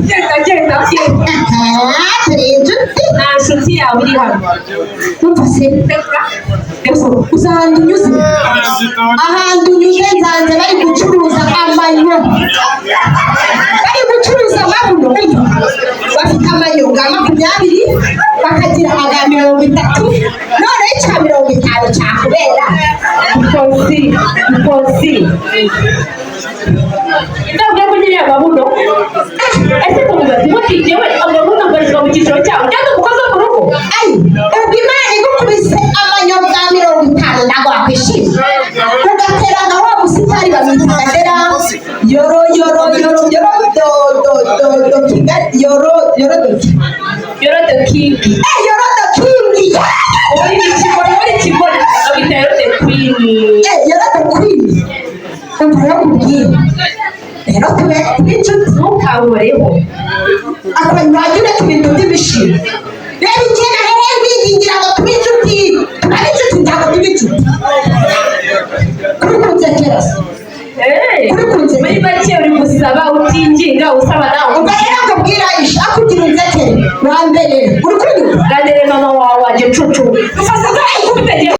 Genda, genda, genda. Aha, turi inshuti. Nta nshuti yawe iri hano. Umva se, uzi ahantu unyuze? Ahantu unyuze nsanze bari gucuruza amanyo, bari gucuruza amabuno. Umva, bafite amanyo ga 20, bakagira aga 30, noneho icya 50 cyakubera. Polisi, polisi, ndabwiye ko nyiri amabuno. Ese kuvuga ati muti njyewe amabuno mbarizwa mu cyiciro cyawe cyangwa umukozi wo mu rugo? Ayi, ubwo Imana igukubise amanyo bwa 50, ntabwo wakwishima, ugatera nka wa musitari bamwita Ndera yoro yoro yoro yoro do do do do Kigali yoro yoro do. Yoro the King. Eh, yoro the King. Uri ikigori, uri ikigori, bamwita Yoro the Queen. Eh, yoro the Queen. Umva rero nkubwire, rero tube inshuti. Ntukankoreho. Akaba wajya ureka ibintu by'imishinga. Reba igihe nahereye nkwingingira ngo tube inshuti, turabe inshuti, ntabwo tuba inshuti. Kuri kunsekera se? Eh, Kuri kunsekera? Muri make uri gusaba utinginga, usaba nawe. Ubwo rero nkubwira, ishaka kugira unsekere wa mbere, uri kunyumva? Gandere mama wawe wa gicucu ufasa ndagukubita. Nyine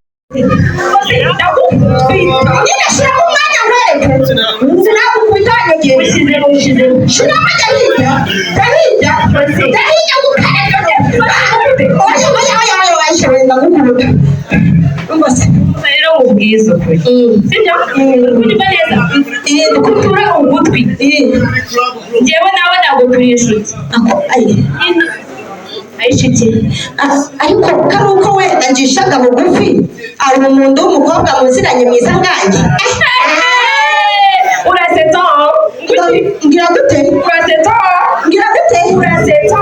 shyiramo umwanya nkwereke, sinagukubita wanyegera. Ushyizemo, ushyizemo. Shyiramo, jya hirya, jya hirya, jya hirya ngukareke. Oya, oya, oya, oya, oya, wenda ngukubita. Umva se. Rero nkubwize ukuri, sibyo? Uri kunyumva neza? Kutura ugutwi, njyewe nawe ntabwo turi inshuti. Ako ayi. Ayishuti. Ariko kari uko wenda ngishaga bugufi, ari umuntu w'umukobwa muziranye mwiza nkanjye. Urasetsa. Ngira gute? Urasetsa. Ngira gute? Urasetsa.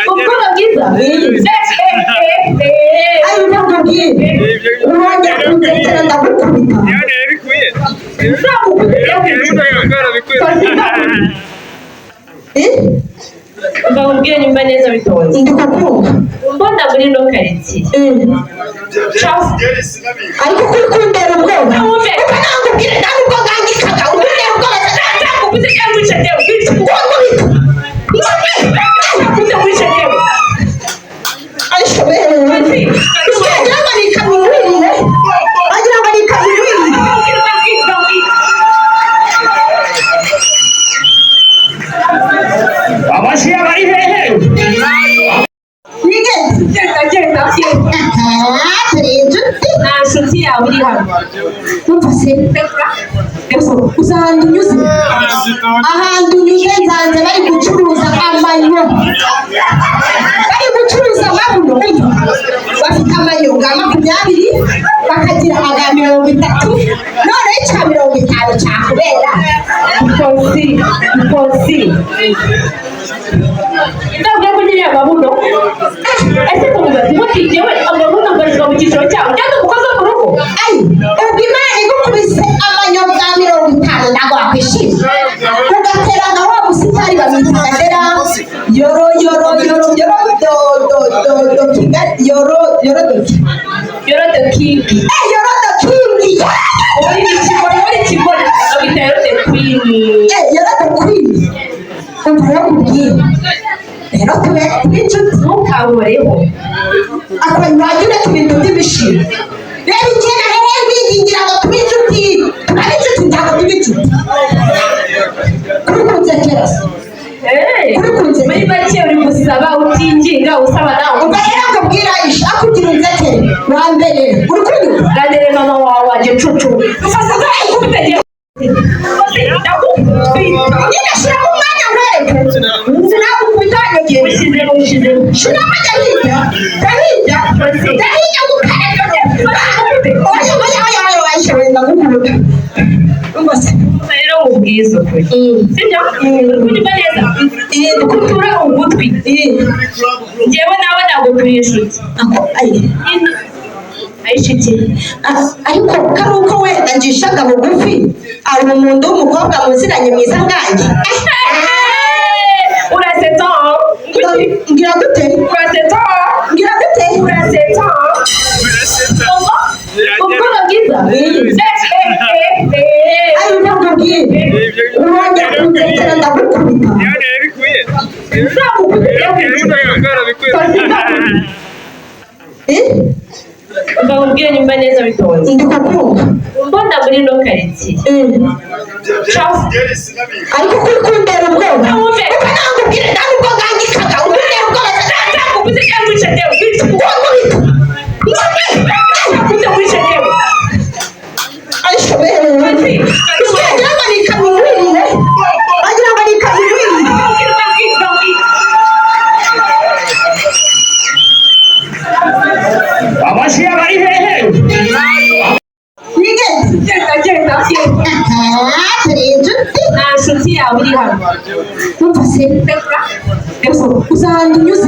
Ubwoba bwiza. Ayi, ndakubwiye, urongera kunsekera ndagukubita. Nzagukubita. Eh? Mbabwire, nyumva neza bitonze. Ndi kukumva. Mbona muri ino karitsiye. Ciao. Ariko kuri kuntera ubwoba. Wumve. Uko nakubwire, nta nubwo ngangikaga untera ubwoba. Nzagukubita cyangwa wice njyewe. Ngukubita. Nzagukubita wice njyewe. Ayishobewe, wagira ngo ni ikamyo igwiriye, wagira ngo ni ikamyo igwiriye. Mbabwire, mbabwire, mbabwire. Abashiya bari hehe? Wigeze. Genda, genda, genda. Aha, turi inshuti. Nta nshuti yawe iri hano. Umva se, uzi ahantu unyuze? Ahantu unyuze nsanze bari gucuruza amanyo, bari gucuruza amabuno. Umva, bafite amanyo ga 20, bakagira aga 30, noneho icya 50 cyakubera. Polisi, polisi, ndabwiye ko nyiri amabuno. Ese kuvuga ati muti njyewe amabuno mbarizwa mu cyiciro cyawe cyangwa umukozi wo mu rugo? Ayi, ubwo Imana igukubise amanyo bwa 50, ntabwo wakwishima, ugatera nka wa musitari bamwita Ndera yoro yoro yoro yoro do do do do Kigali yoro yoro do. Yoro the King. Eh, yoro the King. Uri ikigori, uri ikigori, bamwita Yoro the Queen. Eh, yoro the Queen. Umva rero nkubwire, rero tube inshuti. Ntukankoreho. Akaba wajya ureka ibintu by'imishinga. Reba igihe nahereye nkwingingira ngo tube inshuti, turabe inshuti, ntabwo tuba inshuti. Kuri kunsekera se? Eh, Kuri kunsekera? Muri make uri gusaba utinginga, usaba nawe. Ubwo rero nkubwira, ishaka kugira unsekere wa mbere, uri kunyumva? Gandere mama wawe wa gicucu ufasa ndagukubita. Ndagukubita. Nyine shyiramo umwanya nkwereke, sinagukubita wanyegera. Ushyizemo, ushyizemo. Shyiramo, jya hirya, jya hirya, jya hirya ngukareke. Oya, oya, oya, oya, oya, wenda ngukubita. Umva se. Rero nkubwize ukuri, sibyo? Uri kunyumva neza? Kutura ugutwi, njyewe nawe ntabwo turi inshuti. Ako ayi. Ayishuti. Ariko kari uko wenda ngishaga bugufi, ari umuntu w'umukobwa muziranye mwiza nkanjye. Urasetsa. Ngira gute? Urasetsa. Ngira gute? Urasetsa. Ubwoba bwiza. Ayo ndakubwiye, urongera kunsekera ndagukubita. Eh? Mbabwire nyumva neza bitonze. Ndi kukumva. Mbona muri ino karitsiye. Ciao. Ariko kuri kuntera ubwoba. Wumve. Uko nakubwira nta nubwo ngangikaga untera ubwoba. Nzakubise cyangwa wice dewe. Ngukubita. Nzakubise wice dewe. Ayishoberewe. Wagira ngo ni ikamyo ihwiriye. Wagira ngo ni ikamyo ihwiriye. Abashiya bari hehe? Wigeze. Genda genda. Ah, turi inshuti. Nta nshuti yawe iri hano. Numva se. Uzi ahantu unyuze?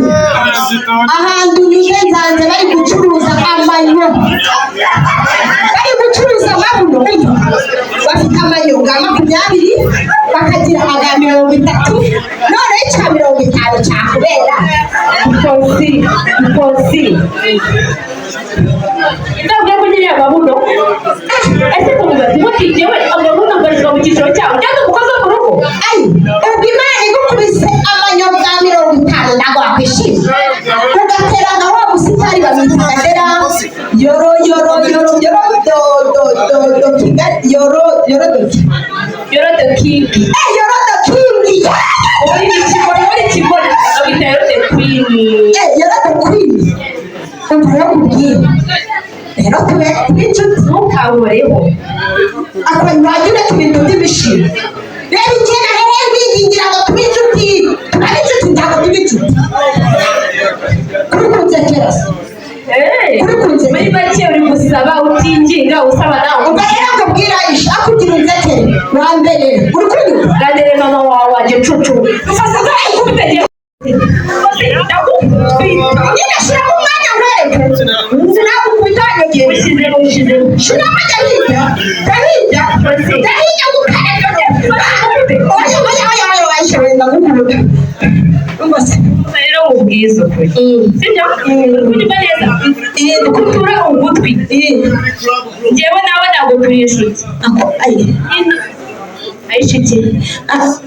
Ahantu unyuze nsanze bari gucuruza amanyo. Bari gucuruza amabuno. Bafite amanyo ga 20, bakagira aga 30, noneho icya 50 cyakubera. Polisi, polisi. Ndabwiye ko nyiri amabuno. Ese kuvuga ati njyewe amabuno mbarizwa mu cyiciro cyawe cyangwa umukozi wo mu rugo. Ayi, ubwo Imana igukubise amanyo ga 50 ntabwo wakwishima. Ugatera nka wa musitari bamwita Ndera, yoro yoro yoro yoro do do do do Kigali, yoro yoro do ki. Yoro the king. Eh, yoro do king. Uri ikigori, uri ikigori. Babita yoro the queen. Eh, yoro the queen. Umva rero nkubwire. Rero tube tube inshuti. Ntukankoreho. Akaba wajya ureka ibintu by'ibishimwe. Reba igihe nahereye nkwigingira ngo tube inshuti, turabe inshuti ntabwo tuba inshuti. Kuri kunsekera se. Eh, Kuri kunsekera. Muri make uri gusaba utinginga usaba nawe. Ubwo rero nkubwira Aisha kugira unsekere wa mbere uri kunyumva. Gandere mama wawe waje cucu. Ufasa ndakubita njyewe. Ndakubita. Nyine shyiramo umwanya nkwereke. Sinagukubita wanyegera. Ushyizemo ushyizemo. Shyiramo jya hirya. Jya hirya. Jya hirya ngukareke. Oya oya oya oya Aisha wenda ngukubita. Umva se. Rero nkubwize ukuri. Sibyo? Uri kunyumva neza? Kutura ugutwi. Njyewe nawe ntabwo turi inshuti. Ako ayi. Aisha iki?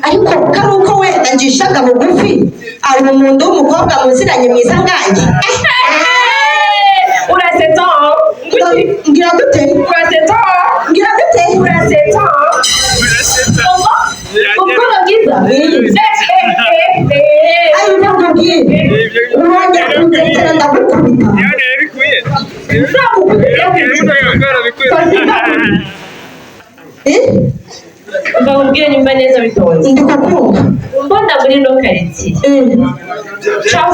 Ariko kari uko wenda ngishaga bugufi ari umuntu w'umukobwa muziranye mwiza nganjye. Urasetsa. Ngira gute? Urasetsa. Ngira gute? Urasetsa. Ubwoba bwiza. Ayo ndakubwiye. Urongera kunsekera ndagukubita. Eh? Mbabwire nyumva neza bitonze. Ndi kukumva. Mbona muri ino karitsiye. Ciao.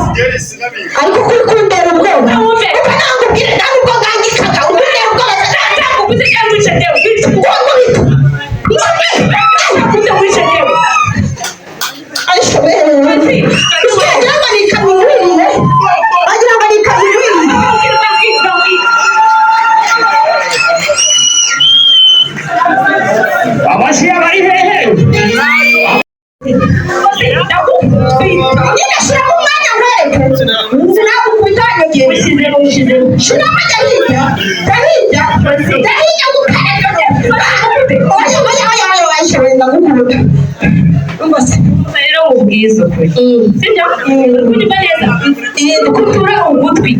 Ariko kuri kuntera ubwoba. Wumve. Uko nakubwira nta nubwo ngangikaga untera ubwoba. Nzakubise cyangwa wice dewe. Ngukubita. Nzakubise wice dewe. Ayishoberewe. Wagira ngo ni ikamyo ihwiriye. Wagira ngo ni ikamyo ihwiriye. Abashiya bari hehe? Nyine shyiramo umwanya nkwereke. Sinagukubita wanyegera. Ushyizemo ushyizemo. Shyiramo jya hirya. Jya hirya. Jya hirya ngukareke. Oya oya oya oya Aisha wenda ngukubita. Umva se. Rero nkubwize ukuri. Sibyo? Uri kunyumva neza? Kutura ugutwi.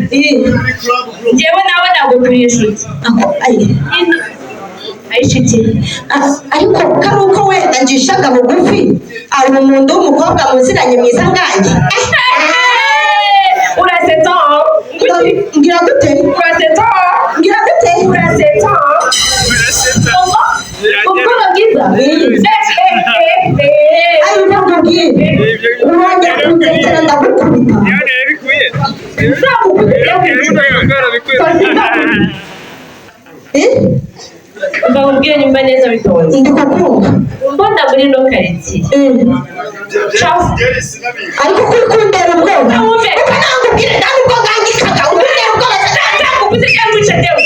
Njyewe nawe ntabwo turi inshuti. Ako ayi. Aisha iki? Ariko kari uko wenda ngishaga bugufi ari umuntu w'umukobwa muziranye mwiza nganjye. Urasetsa. Ngira gute? Urasetsa. Ngira gute? Urasetsa. Ubwoba bwiza. Ayo ndakubwiye. Urongera kunsekera ndagukubita. Eh? Mbabwire nyumva neza bitonze. Ndi kukumva. Mbona muri ino karitsiye. Ciao. Ariko kuri kuntera ubwoba. Wumve. Uko nakubwira nta nubwo ngangikaga untera ubwoba. Nzakubise cyangwa wice dewe.